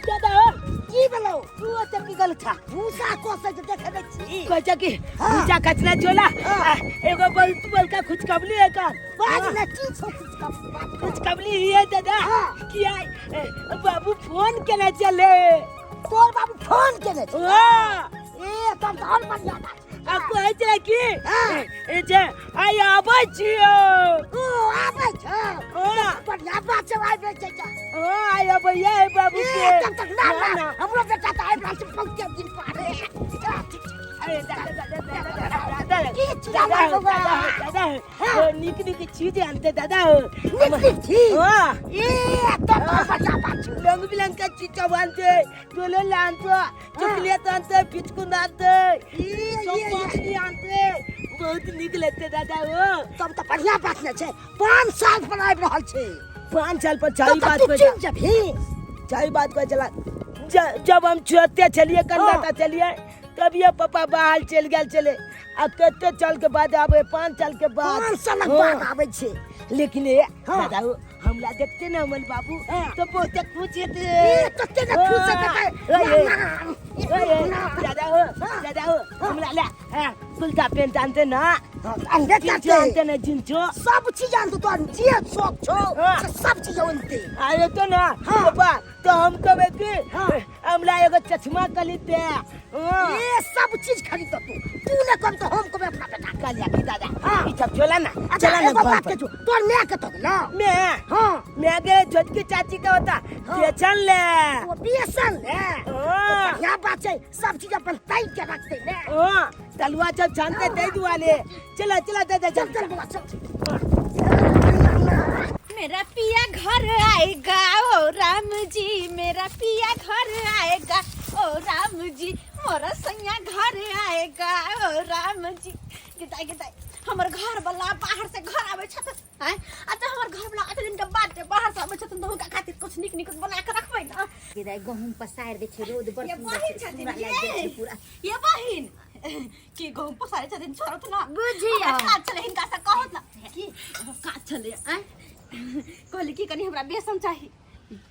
दादा हो की भेलौ तू ओते की गल छा भूसा कोसै छै देखे नै छी कहै छै कि हाँ। भूसा कचरा झोला हाँ। आ, एगो बहुत बड़का खुशखबरी है का बाज ने की छौ कुछ कम बात कर। खुशखबरी ही है दादा हाँ। कि आई ए, बाबू फोन केने चले तोर बाबू फोन केने छै हाँ। ए तब तऽ और बढ़िया बात छै। आ कहै छलै कि हाँ। ए जे आइ आबै छियौ ओ आबै छौ हाँ। बढ़िया बात छै आबै छै तऽ। हाँ आइ अबैया है बाबू ए के तब तक ना ना, ना ना। हमरो बेटा तऽ आबि रहल छै बहुते दिन पर रे चल, ठीक छै। अरे दादा दादा दादा दादा की चिल्ला दादा बौआ? दादा दादा हाँ। ओ, नीक नीक चीज आनते दादा हो नीक नीक चीज हाँ ए तब तऽ बढ़िया बात छै रंग बिरंग का चीज सब आनते डोले आनते चॉकलेट आनते बिस्कुट आनते ए, सब ए, ए। पापड़ी आनते बहुत नीक लगते दादा हो तब तऽ बढ़िया बात ने छै 5 साल पर आबि रहल छै 5 साल पर तब सही तऽ बात तू को चिन्ह जेबही सही बात को चला जब हम छोटे छलिए कंदाता छलिए तभिए पापा बाहर चलि गेल छलै आ कते साल के बाद आबे 5 साल के बाद 5 सालक हाँ। बाद आबै छै लेकिन ए हाँ। दादा हो, हमरा देखते ना हमर बाबू हाँ। तो बहुत खुश हेते ए कते ने खुश हेतै हाँ। ना, ना, ओए, ना। दादा हो हाँ। दादा हो हमरा ला हाँ, कुलता पेंट आनते ना हाँ, अनबे जिंचो करतै आनते ना जिंचो सब चीज आनतौ तोहर जे शौक छौ हाँ। से सब चीज आनतै अरे तो ना हाँ। पापा तो हम कहबे कि हाँ। हमरा एगो चश्मा खरीद दे हाँ। ए सब चीज खरीद तू तू ने कम तो हम कहबै अपना बेटा के। कहलिया कि दादा हाँ। ई सब चला ना अच्छा चला ना एगो घर बात पर के छौ तोर माय के तो गेलौ मैं हाँ मैं गए छोटकी चाची का होता हाँ। बेचन ले वो बेसन ले तो हाँ। बढ़िया बात छै सब चीज अपन तैर के रखते ने हाँ तलुआ जब जानते दे दुआले चला चला दादा चल चल चल बौआ चल मेरा पिया घर आएगा ओ राम जी मेरा पिया घर आएगा ओ राम जी मोरा सैया घर आएगा ओ राम जी गिताई गिताई हमर घर वाला बाहर से घर आवे छथिन आँय अच्छा हमर घर वाला आठ दिन के बाद जे बाहर से आवे छथिन तऽ हुनका खातिर कुछ नीक नीक बना के रखबै ना गे गहूम पसारि दै छै रौद बड़ ये सुन्दर बहिन छै, छथिन पूरा लागि जाइ ये छै पूरा ये बहिन की गहूम पसारै छथिन छोड़त ना बुझियौ। हमरा काज छलै हिनका से कहत ना की एगो काज छलै आँय कहली की कनी हमरा बेसन चाही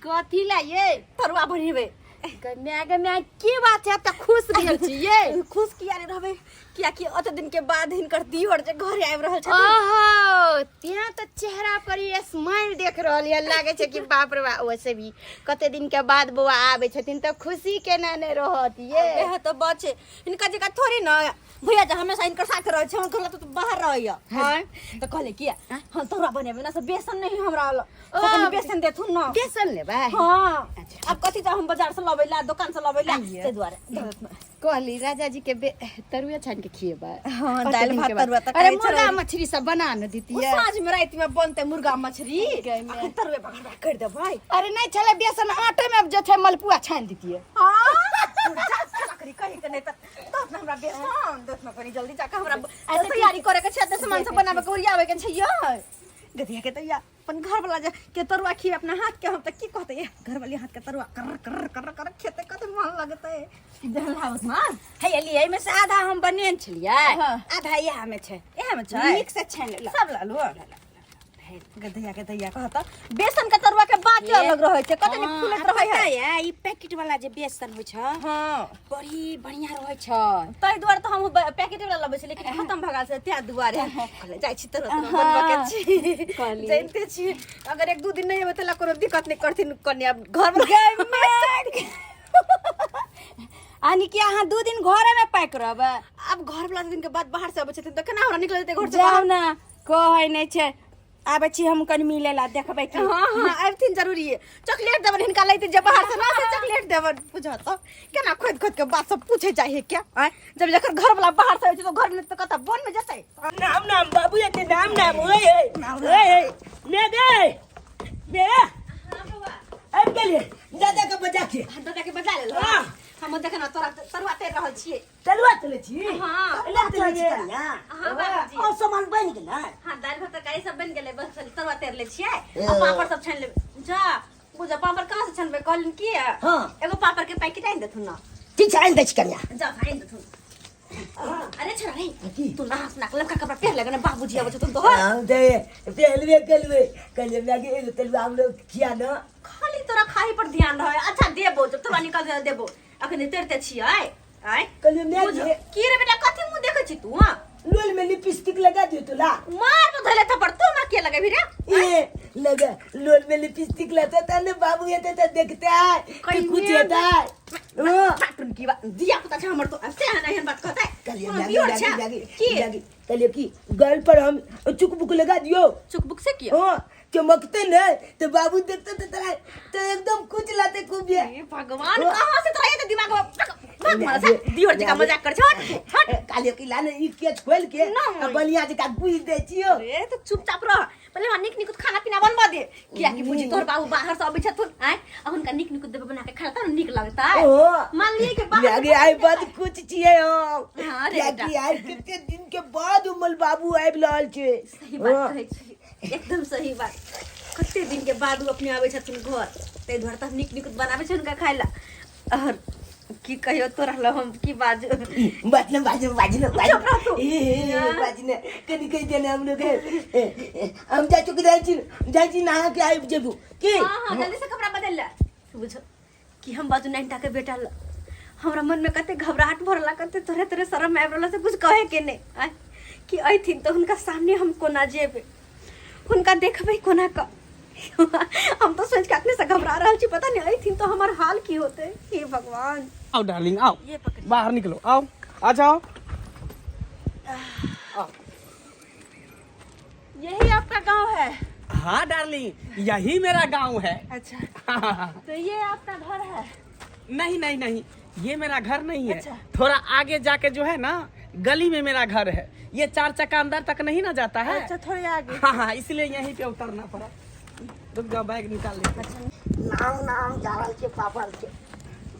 कथी ला ये तरुआ बनेबै गे माय गे माय की बात छै तऽ खुश भेल छी ये खुश किया नहि रहबै कियाकि ओते दिन के बाद हिनकर दियोर जे घरे आबि रहल छथिन ओहो त्यहाँ तऽ चेहरा पर ये स्माइल देख रहल ये लागे छै कि बाप रे बाप वैसे भी कते दिन के बाद बौआ आबै छथिन तऽ खुशी केना नहि रहत ये वएह तऽ बात छै हिनका जकाँ थोड़ी ने भैया जे हमेशा हिनकर साथ रहै छै हुनकर लग तऽ बाहर रहैया हाँ। तऽ कहले किया हम तोरा बनेबै ना से बेसन नहीं हमरा ल से कनी बेसन देथुन ना बेसन लेबै हाँ अब कथी तऽ हम बाजार से लबै ला दोकान से लबै ला आइए। ताहि दुआरे कहली राजा जी के तरुआ छान के खिएबै हाँ, कते दालि दिन भात के बाद। तरुआ तऽ अरे खाइ मुर्गा छलै। मछली सब बना न ओ दीतियै साँझ में राति में बनतै मुर्गा मछली गै माय। अखन तरुए बघरबा करि देबै अरे नहीं छलै बेसन आटे में जे छै मलपुआ छानि दीतियै हाँ लकड़ी कही के नहीं तऽ दस हमरा बेसन दस में कनी जल्दी जाके हमरा तैयारी करे के छै तऽ सामान सब बनाबे के ओरियाबे के छै यै गधिया के तैया अपन घर वाला जे के तरुआ खिए अपना हाथ के हम तऽ की कहते ये घर वाली हाथ के तरुआ कर कर कर कर खेते कते मन लगते जहन लावत मां हे एली एहिमे से आधा हम बनेने छलियै हाँ। आधा इएह मे छै इहे में छै नीक से छानि लेलक सब लालू गधिया के दैया कहत बेसन के तरुआ के बात अलग रहै छै कते नीक फूलैत रहै है है ई पैकेट वाला जे बेसन होइ छै हां बड़ी बढ़िया रहै छै ताहि दुआरे तऽ हम पैकेट वाला लबै छी लेकिन खत्म भऽ गेल छै ताहि दुआरे कहले जाइ छी तरह तरह बनबऽ के छी कहली। जानिते छी अगर एक दू दिन नहि एबै तऽ कोनो दिक्कत नहि करथिन कन्या घर मे यानी कि अहाँ 2 दिन घरे में पैक रहबै आब घर वाला दिन के बाद बाहर से अबै छथिन तऽ केना हमरा निकल जेतै घर से जाउ बाहर ने कहै नहि छै आबै छी हम कनि मिले ला देखबै कि हाँ हाँ आबथिन जरूरी है चॉकलेट देबन हिनका लैते जे बाहर से ना से चॉकलेट देबन बुझत तऽ केना खोद खोद के बात सब पूछे जाइ है क्या आँय जब जकर घर वाला बाहर से आबै छै तऽ घर में तऽ कतऽ वन में जेतै नाम नाम बाबू एते नाम नाम ओए ओए ओए ओए मैं गए मैं आबि गेलियै दादा के बजा के दादा के बजा लेलहुँ हाँ। हम देख ना तोरा तरुआ तेर रहल छियै तरुआ चलै छी हाँ। एना चलै छी चलै कनिया हाँ बाबूजी और सामान बनि गेलै हाँ दालि भात तरकारी सब बनि गेलै बस खाली तरुआ तेर लै छियै आ पापड़ सब छानि लेबै जा बुझा पापड़ कहाँ से छानबै कहलिन की हाँ। एगो पापड़ के पैकेट आनि देथुन ना ठीक छै आनि दै छी कनिया जा आनि देथुन अरे छोरा रे की? तू नहा सुना के लड़का कपड़ा पहिर लेगा ना बाबूजी आबै छथुन तोहर हम तऽ पहलवे कलवे कहलियै मैं एगो तरुआ हम लोग खिया ना खाली तोरा खाही पर पर ध्यान रहे। अच्छा देबो जब तोरा निकल गेल देबो, अखन तेरते छियै आय। कहलियो मैं बुझ की रे बेटा, कथी मुंह देखै छी तू? हां लोल में लिपस्टिक लगा दियो तो ला। मार तो धैले थप्पड़ तू हमरा के लगेबी रे? ये लगा लोल में लिपस्टिक लगाता था ना बाबू, ये तो देखता है कि कुछ होता है। हाँ। पाटुन की बात दिया पुता छै हमर तो से एहन एहन बात कहतै। कहलियो कोनो लागी बियोर लागी छै लागी की लागी। कहलियो कि गल पर हम चुकबुक लगा दियो। चुकबुक से किया? हाँ चमकते न तो बाबू देखते तो तोरा तो एकदम कुछ लाते खूब ये। हे भगवान, हाँ। कहाँ से तोरा ये दिमाग में भाग मारा सा दियोर जी का मजाक कर छट हट। कहलियो कि लाने ई के खोल के नहीं। आ बलिया जी का गुज दे छियो। अरे तो चुपचाप रह, पहले हमरा नीक नीक खाना पीना बनबा दे, किया कि बुझी तोहर बाबू बाहर से अबै छथुन आय, आ हुनका नीक नीक देबे बना के खाना तब नीक लगतै। ओ मान लिए कि बाहर लागे आई बात कुछ छियै हम। हाँ रे किया बेटा। कि आई कते दिन के बाद उमल बाबू आबि रहल छै। सही बात हाँ। कहै छी, एकदम सही बात। कते दिन के बाद ओ अपने आबै छथिन घर, ताहि दुआरे तऽ नीक नीक बनाबै छै हुनका खाय ला। और की कहियो तोरा लग हम की बाजू। बाजना बाजना बाजना चुप रह तू। ए, ए, ए, बाजना कनी कहि देने हम लोग हम जा चुके जाइ छी, जाइ छी नहा के आबि जेबू की। हाँ हाँ जल्दी से कपड़ा बदल ले। बुझो कि हम बाजू नाइन के बेटा ल, हमरा मन में कते घबराहट भरला, कते तोरे तोरे शर्म आबि रहल से कुछ कहे के नहीं आय कि अयथिन तऽ हुनका सामने हम कोना जेबै, हुनका देखबै कोना क। हम तो सोच के अखने से घबरा रहल छी, पता नहीं अयथिन तो हमर हाल की होते। हे भगवान। आओ डार्लिंग आओ, ये पकड़। बाहर निकलो, आओ आ जाओ। यही आपका गांव है? हाँ डार्लिंग, यही मेरा गांव है। अच्छा तो ये आपका घर है? नहीं नहीं नहीं, ये मेरा घर नहीं है। अच्छा। थोड़ा आगे जाके जो है ना गली में मेरा घर है। ये चार चक्का अंदर तक नहीं ना जाता है। अच्छा थोड़े आगे। हाँ हाँ, इसलिए यहीं पे उतरना पड़ा। रुक जाओ, बैग निकाल लेते हैं। नाम नाम जा रहल छै पापा के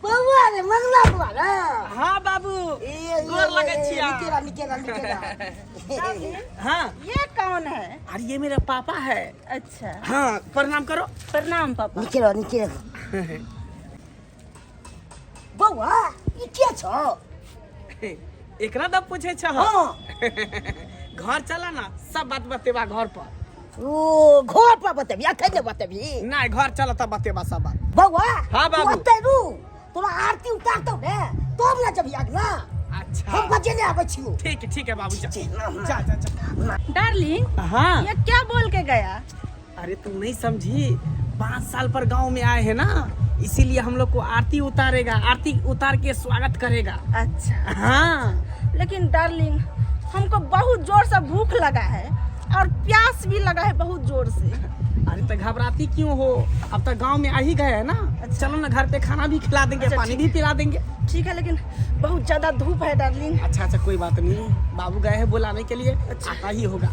बौआ रे, मंगला बौआ रे। हाँ बाबू, ए, ए, गोर लगे ए, छिया। नीचे रह, नीचे रह, नीचे रह। हाँ ये कौन है? अरे ये मेरा पापा है। अच्छा हाँ प्रणाम करो। प्रणाम पापा। नीचे रह, नीचे रह। बौआ ई के छौ? एकरा दब पूछे छ? हाँ। घर चला ना, सब बात बतेबा घर पर। ओ घर पर बतेबी, अखन नहि बतेबी? नहीं घर चला तब बतेबा सब बात। बौआ हाँ, बाबू। तू ओतै रू, तोरा आरती उतारतौ ने तब ना जबही अगना। अच्छा हम बजे नहि आबै छियौ। ठीक है ठीक है बाबू, जा जा जा, जा। डार्लिंग हाँ ये क्या बोल के गया? अरे तुम नहीं समझी, 5 साल पर गांव में आए हैं ना, इसीलिए हम लोग को आरती उतारेगा, आरती उतार के स्वागत करेगा। अच्छा हाँ लेकिन डार्लिंग हमको बहुत जोर से भूख लगा है और प्यास भी लगा है बहुत जोर से। अरे तो घबराती क्यों हो, अब तो गांव में आ ही गए है ना। अच्छा। चलो ना घर पे खाना भी खिला देंगे। अच्छा, पानी ठीक भी पिला देंगे। ठीक है लेकिन बहुत ज्यादा धूप है डार्लिंग। अच्छा अच्छा कोई बात नहीं, बाबू गए हैं बुलाने के लिए। अच्छा। आता ही होगा।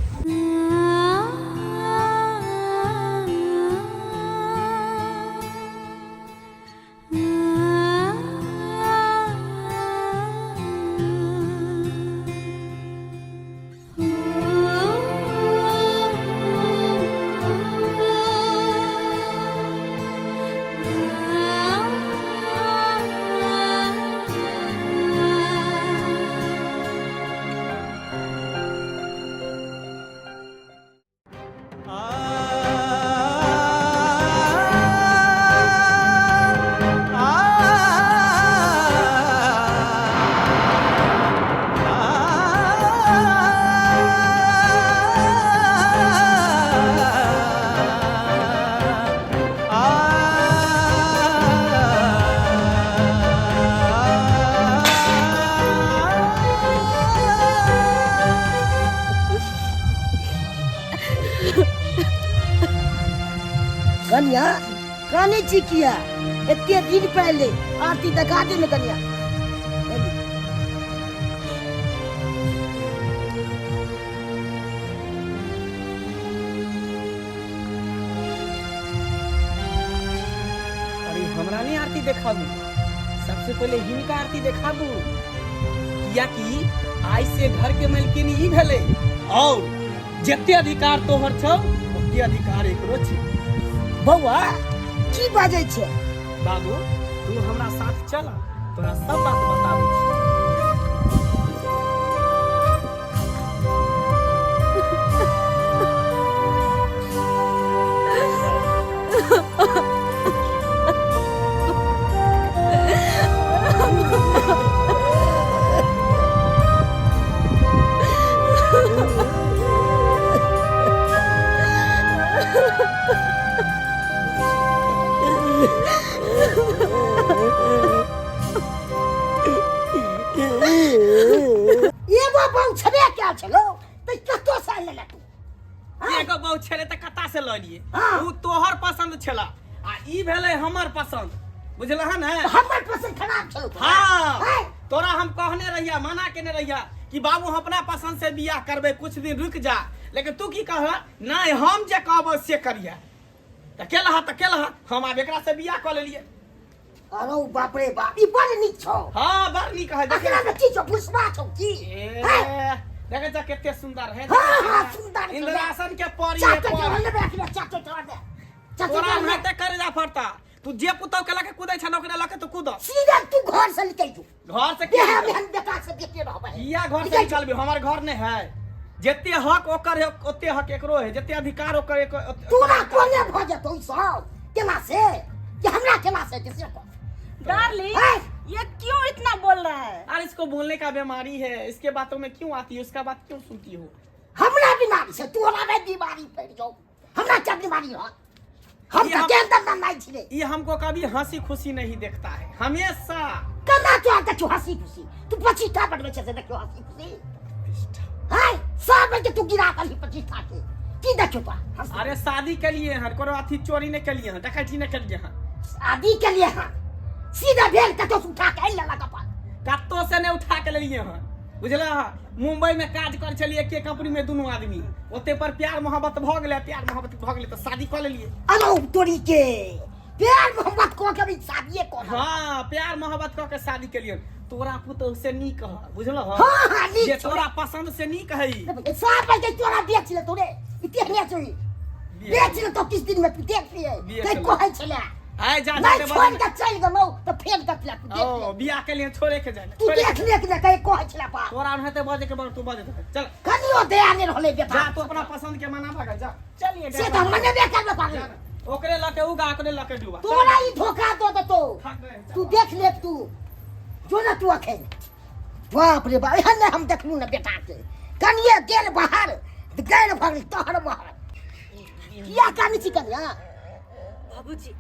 कनिया काने छी किया? एते दिन पहले आरती देखा दे ने कनिया। अरे हमरा नहीं आरती देखाबू, सबसे पहले हिनका आरती देखाबू, कियाकि आइ से घर के मालकिन ई भेलै और जते अधिकार तोहर छौ ओते अधिकार एकरो छै। बौआ की बाजै छै? बाबू तू हमरा साथ चल, तोरा सब बात बताबै छी। पसंद बुझलह ने हमर पसंद खराब छलो तोरा। हाँ हैं? तोरा हम कहने रहिया मना केने रहिया कि बाबू हम अपना पसंद से बियाह करबे कुछ दिन रुक जा लेकिन तू की कहला नहीं हम जे कहबो से करिया त केलह त केलह हम आब एकरा से बियाह कऽ लेलियै अरे बाप रे बाप ई बड़ नीक छौ हाँ बड़ नीक है देखे अकरा में की छौ भुसबा छौ की ए, हैं? देखे छ कते सुंदर है हाँ, हाँ, सुंदर छौ। इंद्रासन के परी है चाचे परी। चढ़ लेबे अखने चाचे चढ़ दे चाचे तोरा चढ़ ले हाथे करे जा फड़ता तू जे पुतौ के लके कूदै छ ओकरे लके तू कूद सीधा तू घर से निकल जो घर से की देह में हम बेटा से बेटे रहबे किया घर से निकलबी हमर घर नहीं है जते हक ओकर है ओते हक एकरो है जते अधिकार ओकर तोरा कोने भ जेतौ ई सब केना से कि हमरा केना से से कह डार्लिंग हैं? ये क्यों इतना बोल रहा है अरे इसको बोलने का बीमारी है इसके बातों में क्यों आती है उसका बात क्यों सुनती हो हमरा बीमारी से तोरा में बीमारी पड़ जाओ हमरा क्या बीमारी है हम ये तो हम- के अंदर नहीं छिले ये हमको कभी हंसी खुशी नहीं देखता है हमेशा केना तोरा देखियो हंसी खुशी तू पचीठा बनबै छै से देखियो हंसी खुशी हाय सब के तू गिरा देलही पचीठा के की देखियो तोरा हंसी अरे शादी के लिए हैं कोनो अथी चोरी नहीं के लिए हैं डकैती नहीं के लिए हैं शादी के लिए हाँ सीधा भेल कतौ से उठा के आनि लेलक अपन कत्तो से नहीं उठा के लिए हैं बुझल मुंबई में काज कर छलिए के कंपनी में दुनू आदमी ओते पर प्यार मोहब्बत भ गेलै प्यार मोहब्बत भ गेलै तऽ शादी कऽ लेलिए अरो तोरी के प्यार मोहब्बत कऽ के भी शादिये कऽ लेलक। हाँ प्यार मोहब्बत कऽ के शादी केलिए तोरा पुतोह से नीक ह बुझल हाँ, हाँ, नीक जे छौ। तोरा पसंद से नीक है सब के तोरा बेच ले तोरे ई देखने छही बेच ले तो किस दिन में तू देख लिए बेच ते ले। कहै छले आय जा नहीं जा छोड़ के चल गेलौ तो फेंक देतले तू देख ओ ले बियाह के लिए छोड़े के जाए तू देख ले कि नहीं कहे कहै छले बाप तोरा ओनाहिते बजे के बड़ तू बजे चल कनियो दया नहीं रहलै बेटा जा तू अपना पसंद के मना भागा जा चलिए से तऽ मनेबे करबै पागल जा ना। ओकरे लके उगा ओकरे लके डूबा तोरा ई धोखा दऽ देतौ थक गए, तू देख ले तू जो ना तू अखन बाप रे बाप एहन नहि हम देखलू ने बेटा के कनिए गेल बाहर गेल भऽ गेल तहर महर किया कानै छी कनिया बाबूजी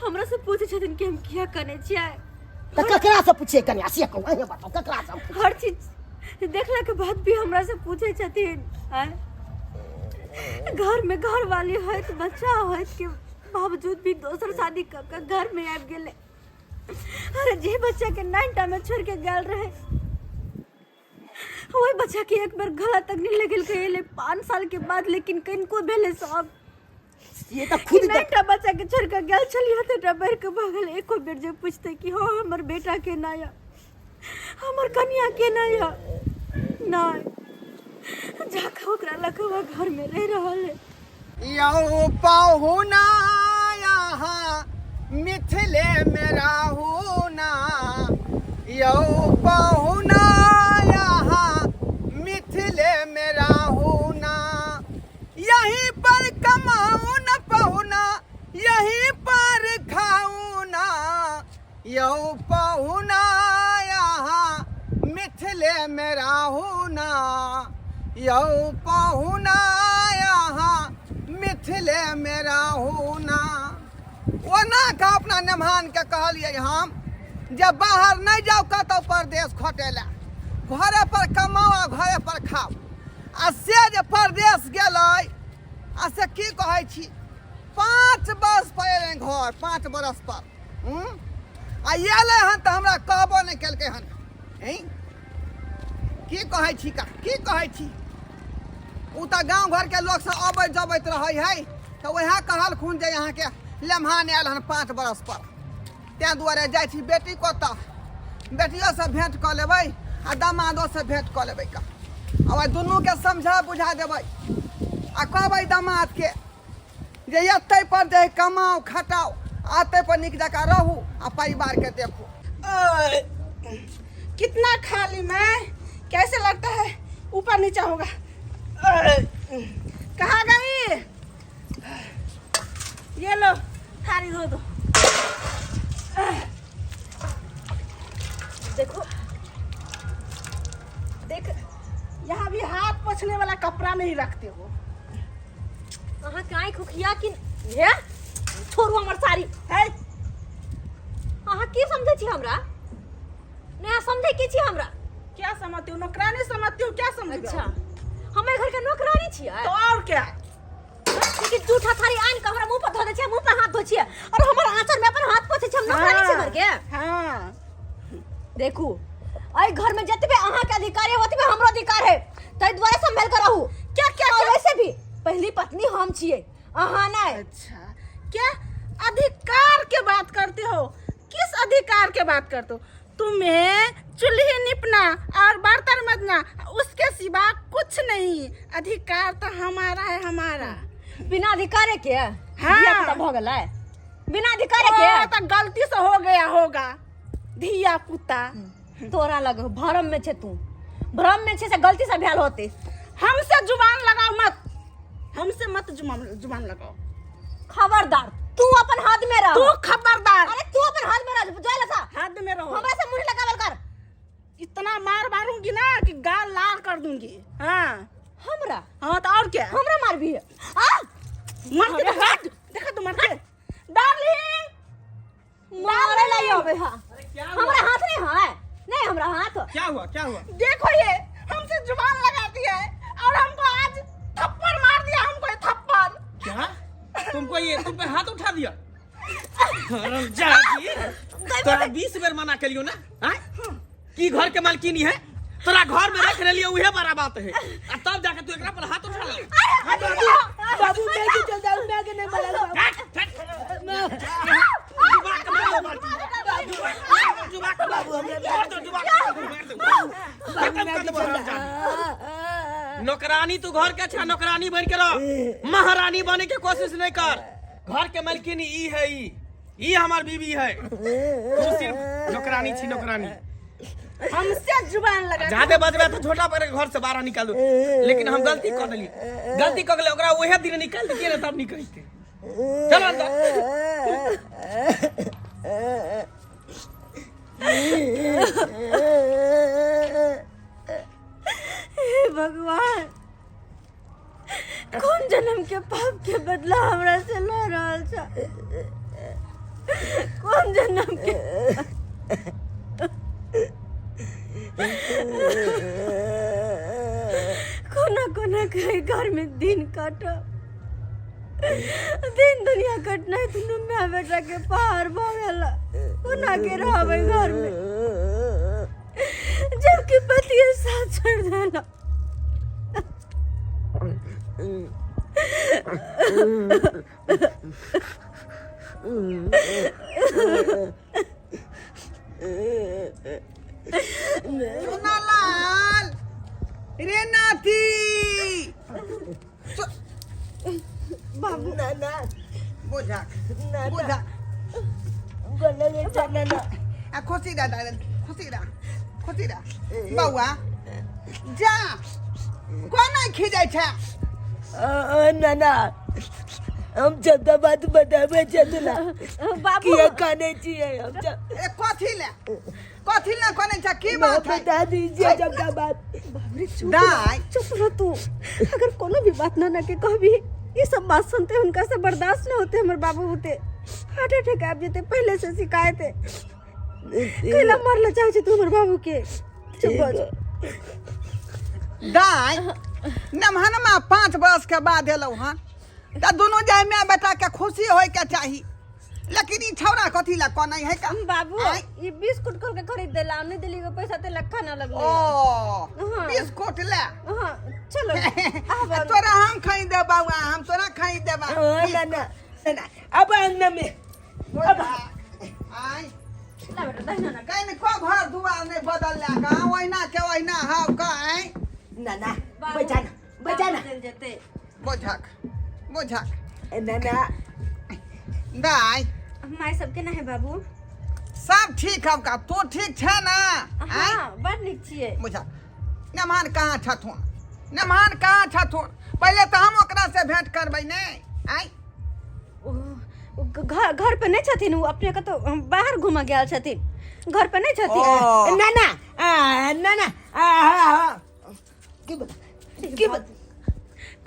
हमरा से पूछे छथिन कि हम किया कने छियै तऽ ककरा से पूछिए कनिया से कहू अहीं बताउ ककरा से पूछिए? हर चीज देखला के बाद भी हमरा से पूछे छथिन आय घर में घर वाली होत बच्चा होत के बावजूद भी दोसर शादी कर के घर में आबि गेलै अरे जे बच्चा के नाइनटा में छोड़ के गेल रहे वही बच्चा के एक बेर गला तक नहीं लगल के एलै 5 साल के बाद लेकिन कनिको भेलै सब ये तऽ खुद देख नाइनटा बच्चा के छोड़ के गेल छलियै तऽ बढ़ि के भगल एको बेर जे पूछते कि हाँ हमर बेटा के ना यऽ हमर कनिया के ना यऽ नहि जाके ओकरा लखवा घर में रहि रहल है यौ पहुना यहाँ मिथिले में रहूना यौ पहुना यहाँ मिथिले में रहूना यहीं पर कमाऊ न पहुना यहीं पर खाऊ ना यौ पहुना यहाँ मिथिले में रहूना यौ पहुना यहाँ मिथिले में रहूना ओना के अपना नेमहान के कहलियै हम जे बाहर नहि जाउ कतौ परदेश खटै लए घरे पर कमाउ आ घरे पर खाउ आ से जे परदेश गेलै आ से की कहै छी 5 बरस पर एलै घर 5 बरस पर हूँ? आ एलै हन तऽ हमरा कहबो नहि केलकै हन हैं? की कहै छी का की कहै छी ओ तऽ गाँव घरके लोकसभ अबैत जबैत रहै है तऽ उएह कहलखुन जे अहाँके लेम्हान आयल हन 5 बरस पर ताहि दुआरे जाइ छी बेटी कतऽ बेटियोसँ भेँट कऽ लेबै आ दमादोसँ भेँट कऽ लेबै का आ ओहि दुनूके समझा बुझा देबै आ कहबै दमादके जे एतै पर जे कमाउ खटाउ आ एतै पर नीक जकाँ रहू आ परिवारके देखू कितना खा ली मैं कैसे लगता है ऊपर नीचा होगा कहाँ गई ये लो थाली धो दो देखो देख यहाँ भी हाथ पोछने वाला कपड़ा नहीं रखते हो अहाँ के आँखि उखिया कि हे छोड़ू हमर साड़ी है अहाँ की समझै छी हमरा नया समझै की छी हमरा क्या समझती हो नौकरानी समझती हो क्या समझती अच्छा हमे घर के नौकरानी छियै तो और क्या ठीक कि जूठा थारी आन के हमरा मुंह पर धो दै छै, मुंह पर हाथ धो छियै और हमर आंचर में अपन हाथ पोछै छै। हम नौकरानी छी घर के? हाँ। देखू, एहि घर में जतबे अहाँ के अधिकार है ओतबे हमरो अधिकार है, ताहि दुआरे संभल के रहू। क्या क्या? और वैसे भी पहली पत्नी हम छियै, अहाँ नहीं। अच्छा, क्या अधिकार के बात करते हो? किस अधिकार के बात करते हो? तुम्हें चूल्हे निपना और बर्तन मजना, उसके सिवा कुछ नहीं। अधिकार तो हमारा है, हमारा। बिना अधिकार के? हाँ। धिया पुता भऽ गेलै बिना अधिकार के? ओ, तो गलती से हो गया होगा धिया पुता। तोरा लग भ्रम में छे, तू भ्रम में छे से गलती से भेल होते। हमसे जुबान लगाओ मत, हमसे मत जुबान जुबान लगाओ। खबरदार, तू अपन हाथ में रह। तू खबरदार। अरे, तू अपन हाथ में रह, जाय लसा। हाथ में रहो। हमरा से मुंह लगावल कर। इतना मार मारूंगी ना कि गाल लाल कर दूंगी। हाँ। हमरा? हाँ तो और क्या? हमरा मारबी आ? मार के देखा, देखा तू मार के, डार्लिंग। मारे लाई आवे। हां। अरे, क्या हुआ? हमरा हाथ नहीं है, नहीं हमरा हाथ। क्या हुआ, क्या हुआ? देखो, ये हमसे जुबान लगाती है और हमको आज थप्पड़ मार दिया, हमको ये थप्पड़। क्या तुमको ये तुम पे हाथ उठा दिया? हरामजादी, तोरा 20 बेर मना कलियो ना, आय? कि घर के मालकिनी है, तोरा घर में रख रही उहे बड़ा बात है, आ तब जाके तू एकरा पर हाथ उठा ले। बाबू, मैं के चल जाऊं, मैं के नहीं बोला बाबू। हट, हट। जुबा के मार दो बाल्टी। जुबा के मार दो, मार दो, जुबा के मार दो, मार दो। खत्म कर दो हरामजादी। नौकरानी तू घर के छा, नौकरानी बन के रह, महारानी बने के कोशिश नहीं कर। घर के मालकिनी ई है, ई ई हमार बीबी है, तू सिर्फ नौकरानी छी, नौकरानी। हमसे जुबान लगा ज्यादा बजबे तो छोटा पर घर से बाहर निकाल दो। लेकिन हम गलती कर देली, गलती कर गेलै, ओकरा ओहे दिन निकाल दिए ने तब निकलते। चल अंदर। हे भगवान, कौन जन्म के पाप के बदला हमरा से ल रहल छ? कौन जन्म के? कोना कोना के घर में दिन काटब? दिन दुनिया कटना दुनू माय बेटा के पहाड़ भऽ गेल। कोना के रहबै घर में, जबकि पतिए साथ छोड़ देला? लाल रे नाती। बाबू, ना ना। बोझा। ना। बोझा। बोले ना ना ना। आ, खुशी रह दादा, खुशी रह, खुशी रह बौआ। जा, कोना खींचै छै? ना ना, हम जब बात बताबै छै तोला। बाबू। किया काने छियै हम जब? ए, कथी ले, कथी ले कोने छै? की बात है? बता दीजिए जब का बात। बाप रे, चुप। दाइ। चुप रह तू। अगर कोनो भी बात ना ना के कहबी, ये सब बात सुनते उनका से बर्दाश्त न होते। हमर बाबू होते हार्ट अटैक आबि जेते, पहले से शिकायत है। कैला मरले चाहे छै तू हमर बाबू के? चुप भऽ जा। दाइ, नमहनमा 5 बरस के बाद एलहुँ हन तऽ दुनू जाय माय बेटा के खुशी होय के चाही, लेकिन ई छौड़ा कथी लए कनै है का? बाबू। आँय? ये बिस्कुट खोल के खरीद देला, नहीं दिली के पैसा ते लखा ना लगले। ओ। हाँ। बिस्कुट ले। हाँ, चलो आब। तोरा हम खाई दे बौआ, हम तोरा खाई देबा। हाँ, ना ना ना, अब अंगना में अब। आय। ला बेटा, दही ना। कहीं को घर दुआर नहीं बदल का, ओहिना के ओहिना हाव का आय। ना ना, बचाना, बचाना। चल जेते। बोझक, बोझक। ना ना। दाइ। माय सबके ना है बाबू? सब ठीक हव का, तू ठीक छै ना? आय? हाँ, बड़ नीक छियै। बुझा, नमहान कहाँ छथुन? नमहान कहाँ छथुन? पहिले तऽ हम ओकरा से भेंट करबै ने आय। ओ घर घर पे नहीं छथिन। उ अपने कतौ बाहर घूमऽ गेल छथिन, घर पे नहीं छथिन। ओ। ना ना, ना ना, हाँ हाँ, की बता, की बता?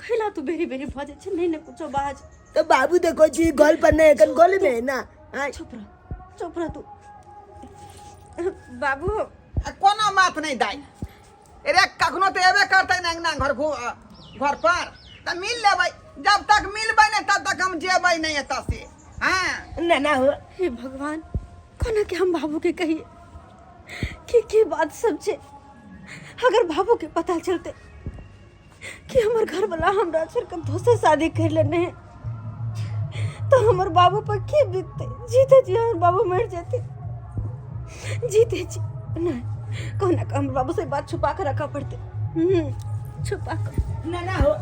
कैला तू बेरी बेरी भऽ जाइ छै? नहीं ने कुछो बाज। तो बाबू देखो जी, गोल पर नहीं, एखन गोल में है ना। हाँ। चुप रह, चुप रह तू बाबू। आ, कोनो बात नहीं दाइ। रे, कखनो तऽ एबे करतै ने अंगना घर, घर पर तऽ मिल लेबै। जब तक मिलबै नहि तब तक हम जेबै नहि एतऽ से। हाँ। ना ना हो। हे भगवान, कोना के हम बाबू के कहिए कि की बात सब छे। अगर बाबू के पता चलते कि हमर घर वाला हमरा छोड़ के दोसर शादी कर लेने है तो हमर बाबू पर की बीतते। जीते जी हमर बाबू मर जेते, जीते जी नहीं। कोना के हमर बाबू से बात छुपा के रखा पड़ते, छुपा के। ना ना हो,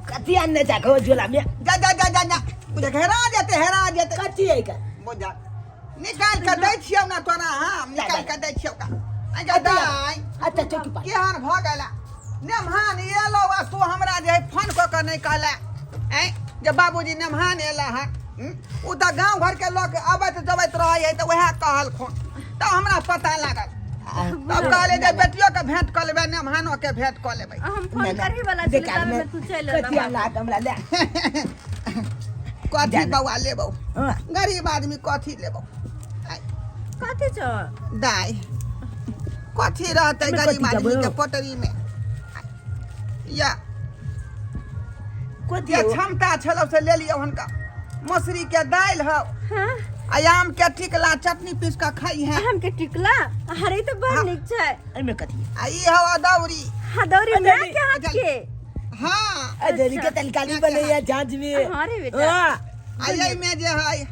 कथी आनने जाके हो झोला में? जा जा जा जा जा, बुझा हेरा जेते, हेरा जेते। कथी है का? बुझा निकाल के दै छियौ ना तोरा, हम निकाल के दै छियौ का। आइ दाइ। अच्छा चौकी पर केहन भऽ गेला नेमहान एलो आ तू हमरा जे है फोन कऽ के नहि कहला ऐं जे बाबूजी नेमहान एला हँ। ओ तऽ गाँव घरके लोक अबैत जबैत रहै है तऽ वएह कहलखुन तऽ हमरा पता लागल। तब कहले जे बेटियो के भेंट कऽ लेबै, नेमहानो के भेंट कऽ लेबै। हम फोन करही वाला छलै देख तबे में तू चलि एला। कथी आनला हमरा ले? कथी बौआ लेबौ? हाँ। गरीब आदमी कथी लेबौ? कथी छौ? दाइ कथी रहतै एहिमे गरीब कथी आदमी के देबौ? पोटरी में? या कथी जे हो? क्षमता छलौ से ले लियौ हुनका। मसुरी के दालि हौ हाँ। आ आम के टिकला चटनी पीस के खाई है। आम के टिकला? अरे तो बड़ हाँ। नीक छै। एहिमे कथी? आ ई हौ अदौरी। अदौरी अदौरी। माय के हाथ के? हाँ। अदौरी के तलकारी बनैया झाँझ में। हाँ रे बेटा। हाँ। आ एहिमे जे है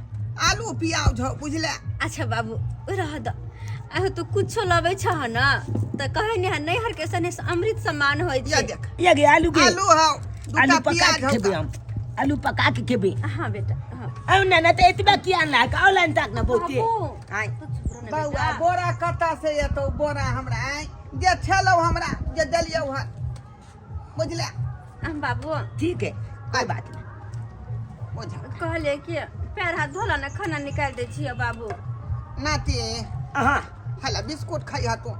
आलू प्याज हौ, बुझले? अच्छा बाबू रह द, आहो तो कुछो लबै छह ना त कहै ने नैहर के सने अमृत समान होइ या छै। देख ये गे आलू के आलू हौ, दूटा आलू पका प्याज के हौ। खेबै हम, आलू पका के खेबै। हाँ बेटा, हाँ। आउ ना ना, तऽ एतबा किया अनला? आओ लाइन ताक ना बहुते। बाबू, आँय। तू चुप रह ना बौआ बेटा। बोरा कतऽ से एतौ बोरा हमरा? आँय जे छलौ हमरा जे देलियौ हन, बुझले? हम बाबू ठीक है, कोई बात नहीं। बुझ कहलिए कि पैर हाथ धोला ना, खाना निकाल दै छियै बाबू। नाती। हाँ। हला बिस्कुट खाइ तू।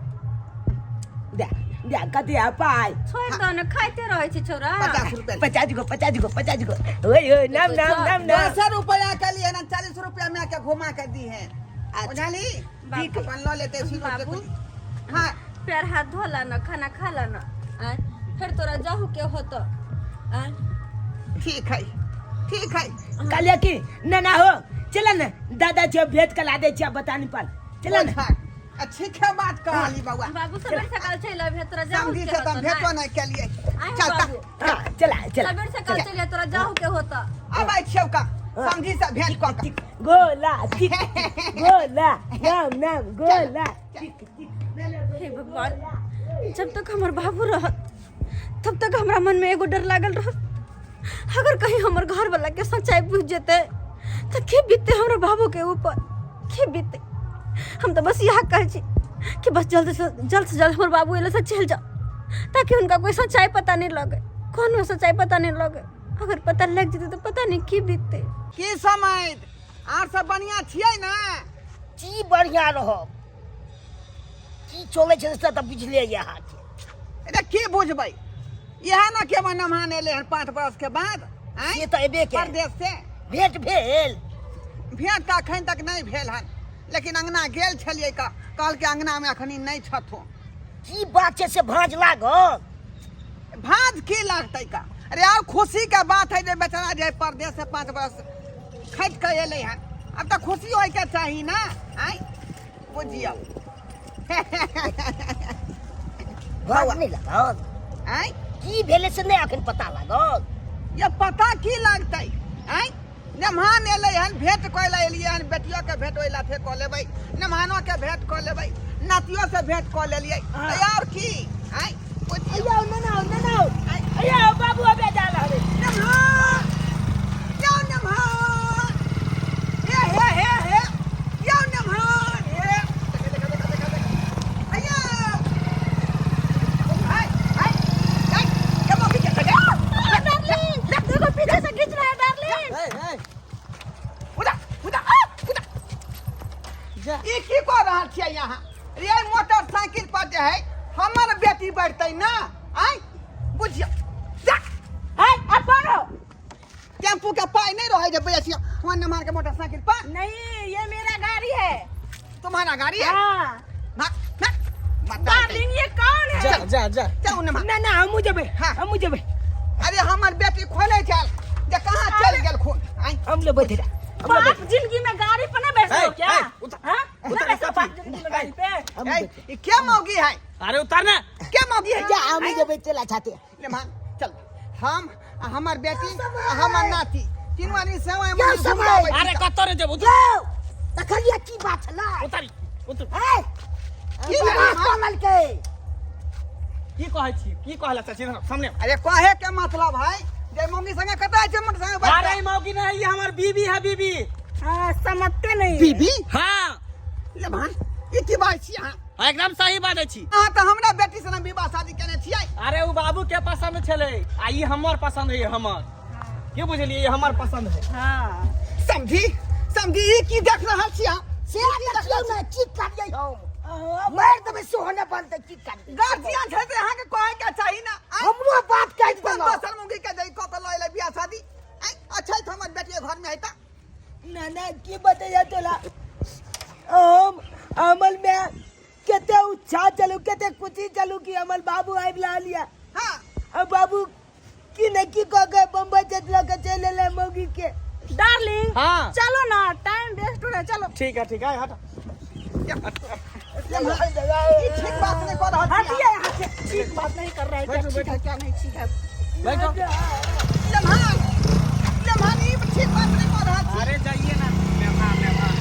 दे दे, कथी है पाइ? छोड़ दो ना, खाइते रहै छै छौरा। 50 रुपया। 50 गो, 50 गो, 50 गो। ओए ओए, नाम नाम नाम नाम। 10 रुपया के लिए ना 40 रुपया में के घुमा के दी है, बुझली? ठीक। अपन लऽ लेते छी। बाबू। हाँ। पैर हाथ धोला ना, खाना खा ला ना, आँय फिर तोरा जाहू के होतो। आँय ठीक है, ठीक है। कहलिए कि ना ना हो, चल ना दादा जी भेंट कला दे छियै बतानी पर, चल ना। ठीक है, बात कहली बौआ। बाबू सबेर सकाल चलि अबिहे, तोरा जाहू समझी के से तऽ होतो। भेटो नहि केलियै। आँय चल बाबू। हाँ, चला चला। सबेर सकाल चलि तोरा जाहू के होतो। अबै छियौ का समझी से भेंट कऽ के। गोला टिक गोला नाम नाम गोला टिक टिक। हे भगवान, जब तक हमर बाबू रहत तब तक हमरा मन में एगो डर लागल रहत। अगर कहीं हमर घर वाला के सच्चाई बुझ जेते तो के बीतते हमरा बाबू के ऊपर, के बीतते। हम तो बस यह कहै छी कि बस जल्द से जल्द से जल्द हमर बाबू एले से चलि जाओ, ताकि उनका कोई सच्चाई पता नहीं लगे, कोनो सच्चाई पता नहीं लगे। अगर पता लग जेते तो पता नहीं की बीतते। की समय आर सब बढ़िया छियै ने? की बढ़िया रहब, की चलै छै से तऽ बुझले यऽ अहाँके। अरे की बुझबै, इएह ने के नमहान एलै हन 5 बरस के बाद। आँय? से तऽ एबे के परदेश से भेंट भेल? भेंट तऽ अखन तक नहि भेल हन, लेकिन अंगना गेल छलियै का कहलकै अंगना में अखनी नहि छथुन। की बात छै से भाँज लागल? भाँज की लागतै का? अरे और खुशी के बात है जे बेचारा जे परदेश से 5 बरस खटि के एलै हन, अब तऽ खुशी होय के चाही ना। आँय बुझियौ। भाँज नहि लागल? आँय की भेलै से नहि अखन पता लागल? ये पता की लागतै? आँय मेहमान एलै हन, भेंट कऽ लए एलियै हन, बेटियो के भेंट ओहि लाथे कऽ लेबै, मेहमानो के भेंट कऽ लेबै, नातियो से भेंट कऽ लेलियै, तऽ और की? आँय बुझियौ। अय्या ना ना ना ना, अय्या बाबू अबे जा रहल। मेहमान यौ, मेहमान हे हे हे हे यौ, मेहमान हे, देखा देखा देखा देखा देखा, अय्या हाय हाय हाय के मम्मी के देखा। डार्लिंग देखो, पीछे से खींच रहा है डार्लिंग। उदा उदा आ उदा। जा। ई की कऽ रहल छियै यहाँ रे? मोटरसाइकिल पर जे है हमर बेटी बैठतै ना? आँय बुझियौ, जा। है आप कौन हो? टेम्पू के पाई नहीं रहे जे बैठियो वहाँ नम्बर के मोटरसाइकिल पर। नहीं, ये मेरा गाड़ी है। तुम्हारा गाड़ी है? हाँ। ना ना मत। डार्लिंग ये कौन है? जा जा जा। जाऊ नम्बर। ना ना, हमहूँ जेबै। हाँ। हमहूँ जेबै। अरे हमर बेटी खोले चल जे कहाँ चल गेल खून आइ हम ले बैठे रह बाप जिंदगी में गाड़ी पर ना बैठे हो ए, क्या ए, उतर- हाँ? उतर, ना बैठे हो बाप जिंदगी में गाड़ी पे हम ए, ई क्या मौगी है अरे उतार ना क्या मौगी है जा हम जे बैठे ला छाते ले मान चल हम आ हमर बेटी आ हमर नाती तीनू आदमी समय क्या समय? अरे कतौ रे जेब उतर यौ देखलियै की बात छलै उतारी उतर है की की बात कहलकै की कहै छी की कहला चाची इधर सामने आओ। अरे कहे के मतलब है जे मम्मी संगे कतऽ छै मोटरसाइकिल बैठ अरे ई मौगी नहीं ये हमर बीबी है बीबी हाँ समझते नहीं बीबी हाँ ले भान ई की बात छी अहाँ हाँ, एकदम सही बात छी अहाँ तऽ हमरा बेटी से विवाह शादी केने छियै अरे उ बाबू के पसंद छलै आ ई हमर पसंद है हमर की बुझलियै ई हमर पसंद है हाँ समझी समझी ई की देख रहल छी अहाँ से देखियौ ने की करियै हम मारि देबै सेहो नहि बनतै की करियै गार्जियन छै तऽ अहाँके कहै के चाही ना आँय? हमरो बात काटि कोन देलक दोसर मौगी के जई कऽ के लऽ एलै बियाह शादी आँय? अच्छा तऽ हमर बेटी घर में हेता ना ना की बतैया तोला हम अमल में कते उत्साह चलू कते खुशी चलू कि अमल बाबू आबि रहल यऽ हाँ आ बाबू की ने की कऽ के बम्बई से लऽ के चलि एलै मौगी के डार्लिंग हाँ। चलो ना टाइम वेस्ट हो रहा है चलो ठीक है ठीक है हट ई ठीक बात नहीं कऽ रहल छी हटिए यहाँ से ठीक बात नहीं कर रहा है क्या बैठो, ठीक है क्या नहीं ठीक है बैठो लम्हान लम्हान ई ठीक बात नहीं कऽ रहल छी अरे जाइए ना मेहमान मेहमान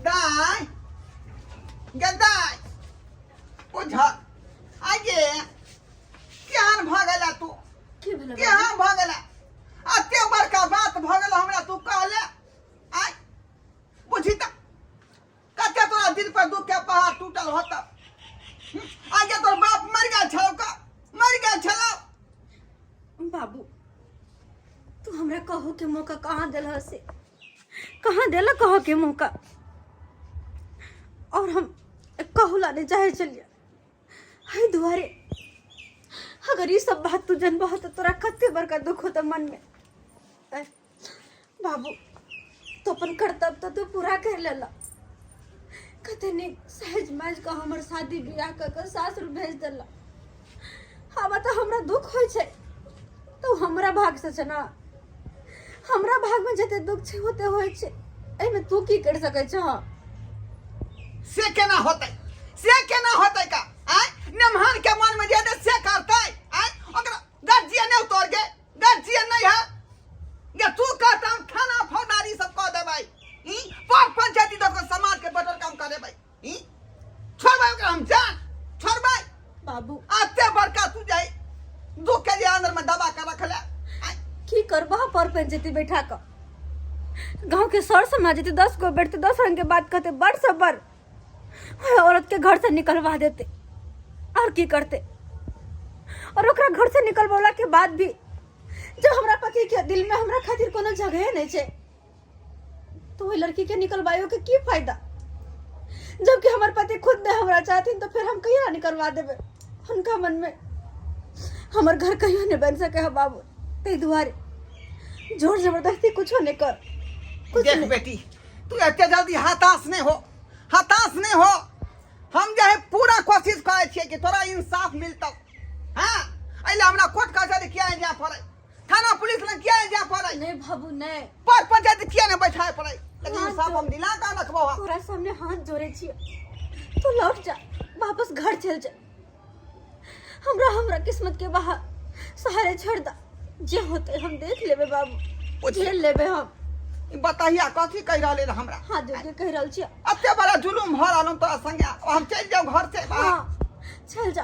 दाय गेल दाय बुझ आगे केहन भऽ गेला तू की भेलै बाबू? केहन भऽ गेला एते बड़का बात भऽ गेल हमरा तू कहले आय बुझी तऽ कते तोरा दिल पर दुख के पहाड़ टूटल होत आगे तोर बाप मर गेल छलौ का मर गेल छलौ बाबू तू हमरा कहो के मौका कहाँ दिल से कहाँ दिल कहो के मौका और हम कहू ला नहीं चाहे चलिए है दुआरे अगर ये सब बात तू जनबह तो तोरा कते बड़का दुख होता मन में ऐ, बाबू तो अपन कर्तव्य तो तू पूरा कर लेला कते नीक सहज मज कऽ हमर शादी बियाह कऽ कऽ सासुर भेज देला आब तऽ हमरा दुख होइ छै तऽ हमरा भागसँ छै ने हमरा भागमे जते दुख छै ओते होइ छै एहिमे तू की करि सकै छह से केना होतै से केना होतै का आय नेमहान के मन में जे हेतै से करतै आय ओकरा गार्जियन नहि उतर गे गार्जियन नहीं है गे तू कहता हम थाना फौजदारी सब कह देबै ई पर पंचायती दऽ के समाज के बटर काम करेबै ई छोड़बै ओकरा हम जान छोड़बै बाबू अते बड़का तू जाई दुख के जे अंदर में दबा के रखले आय की करबह पर पंचायती बैठा कऽ गांव के सर समाज जेते 10 गो बैठते 10 रंग के बात कहते बड़ से बड़ ओहि औरत के घर से निकलवा देते और की करते और ओकरा घर से निकलवला के बाद भी जब हमरा पति के दिल में हमरा खातिर कोनो जगह नहीं छै तो वही लड़की के निकलवायो के की फायदा जबकि हमार पति खुद नहीं हमरा चाहथिन तो फिर हम कहिया निकलवा देबे उनका मन में हमर घर कहियो नहीं बन सके है बाबू ताहि दुआरे जोर जबरदस्ती कुछो नहीं कर कुछ देख नहीं बेटी तू एते जल्दी हताश नहीं हो हताश नहीं हो हम जे है पूरा कोशिश करै छियै कि तोरा इंसाफ मिलतौ हाँ एहि हमरा कोर्ट कचहरी किया नहि जाय पड़ै थाना पुलिस लग किया नहि जाय पड़ै नहीं बाबू नहीं पर पंचायत किया नहि बैठाए पड़ै लेकिन हाँ, इंसाफ तो- हम दिला कऽ रखबो हम तोरा सामने हाथ जोड़े छियै तू लौट जा वापस घर चल जा हमरा हमरा किस्मत के बाहर सहारे छोड़ दा जे होते हम देख लेबे बाबू झेल लेबे हम ई बताहिया कथी कहि रहलै रहए हमरा हाथ जोड़ के कहि रहल छियै एते बड़ा जुलुम भऽ रहल तोरा संगे आब हम चलि जाउ घर से बाहर हाँ चल जा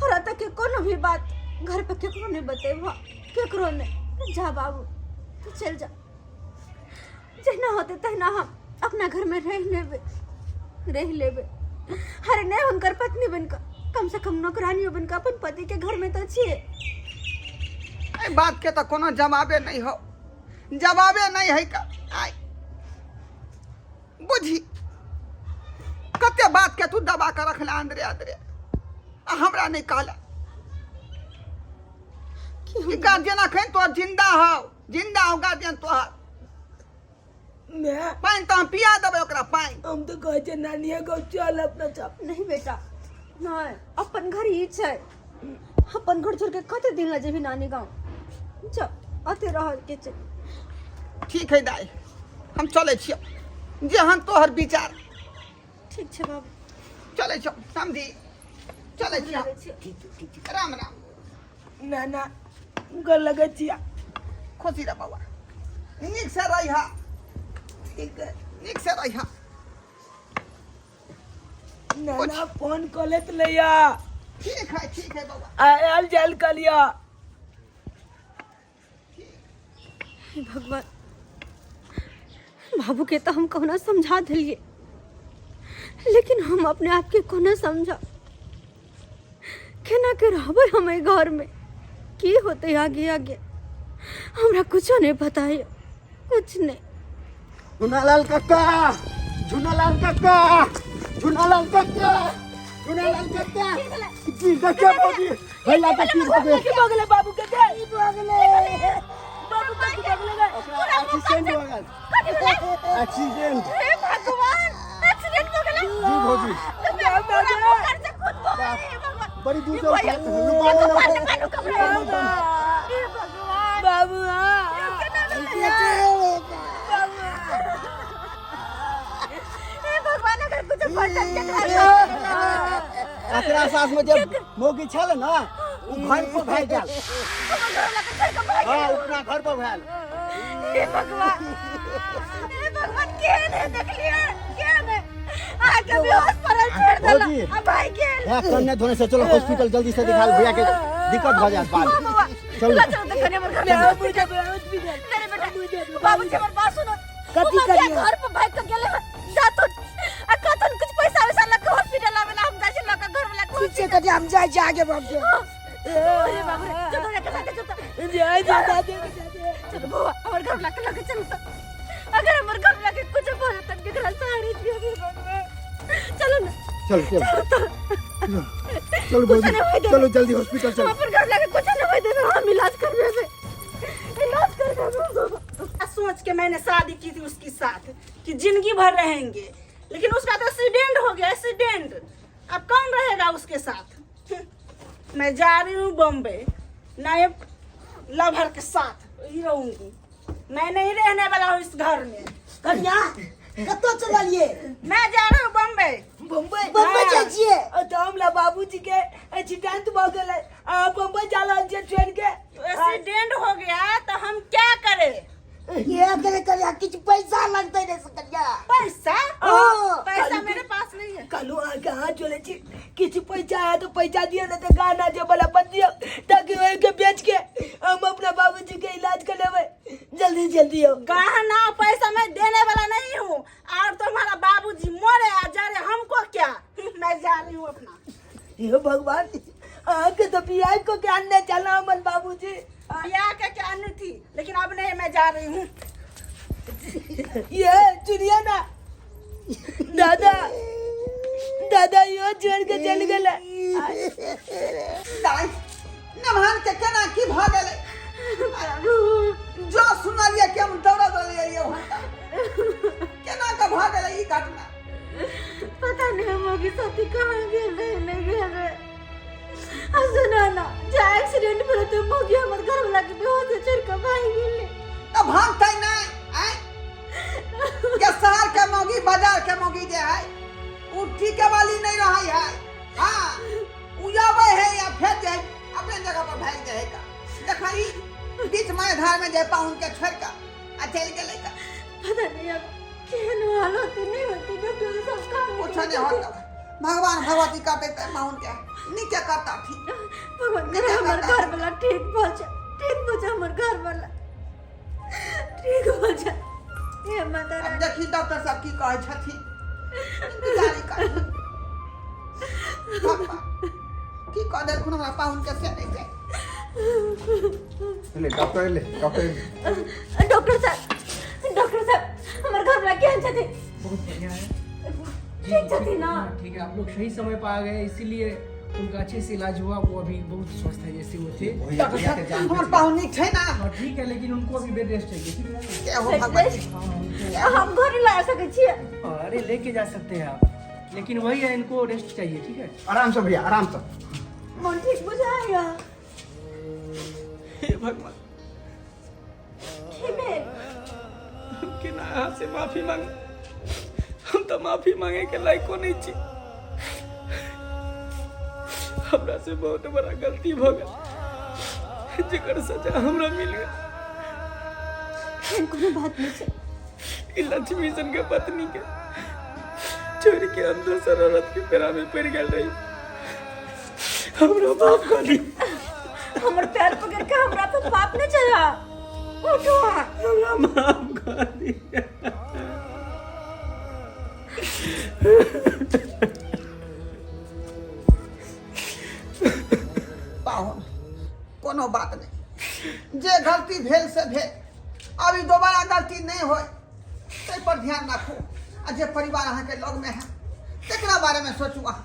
और अतः के कोनो भी बात घर पे केकरो नहीं बतेब केकरो नहीं जा बाबू तू चल जा जहिना होते तहिना हम अपना घर में रह लेबे रह लेबे अरे नहीं हुनकर पत्नी बनकर कम से कम नौकरानियों बनकर अपन पति के घर में तो छिए एहि बात के तऽ कोनो जवाबे नहीं हो जवाबे नहीं है का आय बुझी कते बात के तू दबा के रखला अंदरे अंदरे आ हमरा नहीं कहला कि हम कि गार्जियन अखन तोहर जिंदा हौ जिंदा हौ गार्जियन तोहर मैं पानि तऽ हम पिया देबै ओकरा पानि हम तो कहै छै नानिये गाँव चल अपना सब नहीं बेटा नहीं अपन घर ही छै अपन घर छोड़ के कते दिन ला जेबही नानी गाँव जाओ अते रहल के छै। ठीक है दाई, हम चलै छियौ, जेहन तोहर विचार। ठीक छै बाबू। चलै छियौ समझी, चलै छियौ। ठीक ठीक ठीक। राम राम। ना ना, गोर लगै छियै। खुशी रह बौआ, नीक से रहिहा। ठीक है। नीक से रहिहा। ना ना, फोन कऽ लेत लैया। ठीक है, ठीक है बौआ। आयल जायल कऽ लिअ। हे भगवान, बाबू के तो हम कोना समझा दिलिए, लेकिन हम अपने आप के कोना समझा, केना के रहबै हम एहि घर में, की होते आगे आगे हमरा कुछो नहीं पता है, कुछ नहीं। झुनालाल काका, झुनालाल काका, झुनालाल काका, झुनालाल काका जी, देखिए भौजी, भैया के की भऽ गेल? की भऽ गेलै बाबू के? की भऽ गेलै बाबू के? की भऽ गेलै? एक्सीडेंट भऽ गेल, एक्सीडेंट। हे भगवान, एक्सीडेंट हो गेलै? जी भौजी। पूरा मुँह से खून बह गेलै, हे भगवान। बड़ी दूर से उठा हे भगवान। बाबू, हाँ। हे भगवान, अगर कुछ बर्तन केकरा एकरा साथ में जे मौगी छल ना, उ घर पर भागि गेल। हाँ, अपना घर पर भेल। हे भगवान, हे भगवान, केहन है देखलिए, केहन है? आके बेहोश पड़ल छोड़ देला। भौजी। आ भाई गेल। है कन्ने धोने से चलो हॉस्पिटल जल्दी से दिखा, भैया के दिक्कत भऽ जायत बाद में। बाबा। चलू। चलो चलो, तो कने हमर घर हॉस्पिटल। मेरे बेटा, बाबूजी, हमर बात सुनो। कथी उ मगिया करियै? घर पर भाग के गेले हन। जा तो आ कथन कुछ पैसा वैसा लग के हॉस्पिटल आवेला, हम जाइ छी लऽ के घर वाला। ठीक छै कथी, हम जाइ छी आगे बाबू। अरे बाबू रे, चलो रे, के साथे चलो। जय जय दादी। चलो बउआ, हमर घर वाला के लऽ के चलो। तो अगर हमर घर वाला के कुछ भऽ जेतै, केकरा सहारे दियौ? भगवान, चलो ना। चलो चलो चलो भौजी, नहीं होय देबै। चलो जल्दी हॉस्पिटल हम चलो। अपन घर वाला के कुछ नहीं होय देबै, हम इलाज करबेबै, इलाज करबेबै। सोच के मैंने शादी की थी उसके साथ कि जिंदगी भर रहेंगे, लेकिन उसका तो एक्सीडेंट हो गया, एक्सीडेंट। अब कौन रहेगा उसके साथ? मैं जा रही हूँ बॉम्बे, नए लवर के साथ ही रहूंगी। मैं नहीं रहने वाला हूँ इस घर में। कनिया, कतऽ चललिए? मैं जा रही हूँ बॉम्बे। बम्बई? बम्बई जाइ छियै? तऽ हमरा बाबूजी के एक्सीडेंट भऽ गेलै, अहाँ बम्बई जा रहल छियै ट्रेन के? तो एक्सीडेंट हो गया तो हम क्या करें? ये करे कनिया, किछु पैसा लगतै ने कनिया। पैसा? हाँ। पैसा मेरे पास नहीं है। कहलहुँ, अहाँके हाथ जोड़ै छी, किछु पैसा आया तऽ पैसा दिअ, नहि तऽ गहना जे बला अपन दिअ, ताकि ओहिके बेच के हम अपना बाबूजी के इलाज करेबै। जल्दी जल्दी आउ। गहना पैसा मैं देने वाला नहीं हूँ, और तुम्हारा बाबूजी मरे आ जा रहे, हमको क्या? मैं जा रही हूँ अपना। हे भगवान, अहाँके तऽ बियाह कऽ के आनने छलहुँ हमर बाबूजी। ब्याह के क्या नहीं थी, लेकिन अब नहीं, मैं जा रही हूँ। ये चुनिया ना, दादा, दादा, यो छोड़ के चल गेलै। दाइ, नमहन के केना की भऽ गेलै? जो सुनलियै कि हम दौड़ल रहलियै वहाँ तक। केना के भऽ गेलै ई घटना? पता नहीं हम होगी साथी कहाँ गेल रहे, नहीं गेल रहे। आ सुनो ना, जे एक्सीडेंट भेल तो मोगी हमर घर वाला के बेहोश से छोड़ के भागि गेलै। तऽ भागतै नहि आँय? के शहर के मौगी, बाजार के मौगी जे है, उ टीके वाली नहीं रहै है। हाँ, उ आबै है या फेर जे है अपने जगह पर भागि जाइ है। का देखही, बीच में धार में जे पाहुन के छोड़ के आ चलि गेलै का। पता नहीं अब केहन हाल होते, नहीं होते, डॉक्टर सब काम। कुछ नहीं होता, भगवान भगवती करते ते माउन के नीचे करता ठीक। भगवान करे हमर घर वाला ठीक भऽ जाए, ठीक भऽ जाए, हमर घर वाला ठीक भऽ जाए, हे माता अब रानी। देखी डॉक्टर साहब की कहै छथिन, इंतजार कर। भगवान की कह देलखुन हमरा पाहुन के से नहीं जाए। एले डॉक्टर एले, डॉक्टर एले। डॉक्टर साहब, डॉक्टर साहब, हमर घर वाला केहन छथिन? बहुत बढ़िया है। ठीक छथिन ना? हाँ, ठीक है। आप लोग सही समय पर आ गए, इसीलिए उनका अच्छे से इलाज हुआ। वो अभी बहुत स्वस्थ है, जैसे वो थे। डॉक्टर साहब, हमर पाहुन नीक छै ना? हाँ, ठीक है, लेकिन उनको अभी बेड रेस्ट चाहिए, ठीक है ना? के हो भगवती। हाँ, उनको हम घर ला सकै छियै? हाँ, अरे लेके जा सकते हैं आप, लेकिन वही है, इनको रेस्ट चाहिए, ठीक है? आराम से भैया, आराम से। मन ठीक बुझाइया? हे भगवान। की भेल? हम केना अहाँ से माफी मांग, हम तऽ माफी मांगे के लायको नहीं छी। हमरा से बहुत बड़ा गलती भऽ गेल जेकर सजा हमरा मिल गेल। एहन कोनो बात नहि छै। ई लक्ष्मी सन के पत्नी के छोड़ के हम दोसर औरत के फेरा में पड़ गेल रही। हमरा माफ कर दी। हमर पैर पकड़ के हमरा पर पाप नहि चढ़ा। उठो अहाँ। हमरा माफ कर दी। पाहुन, कोनो बात नहि, जे गलती भेल से भेल, आब ई दोबारा गलती नहि होय ताहि पर ध्यान राखू। आ जे परिवार अहाँके लगमे है तकरा बारेमे सोचू, अहाँ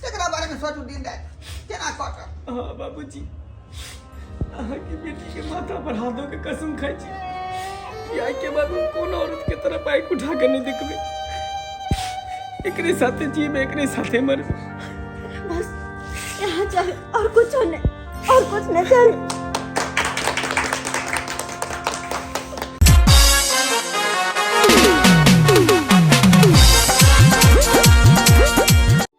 तकरा बारेमे सोचू, दिन राति केना कटत। हाँ बाबूजी, अहाँके बेटी के माथा पर हाथों के कसम खाइ छी कि आइ के बाद हम कोनो औरत के तरफ आँखि उठा के नहीं देखबै। एकरे साथे जीब, एकरे साथे मरबै। बस यहाँ चाहे और कुछ नहीं, और कुछ नहीं चाहे।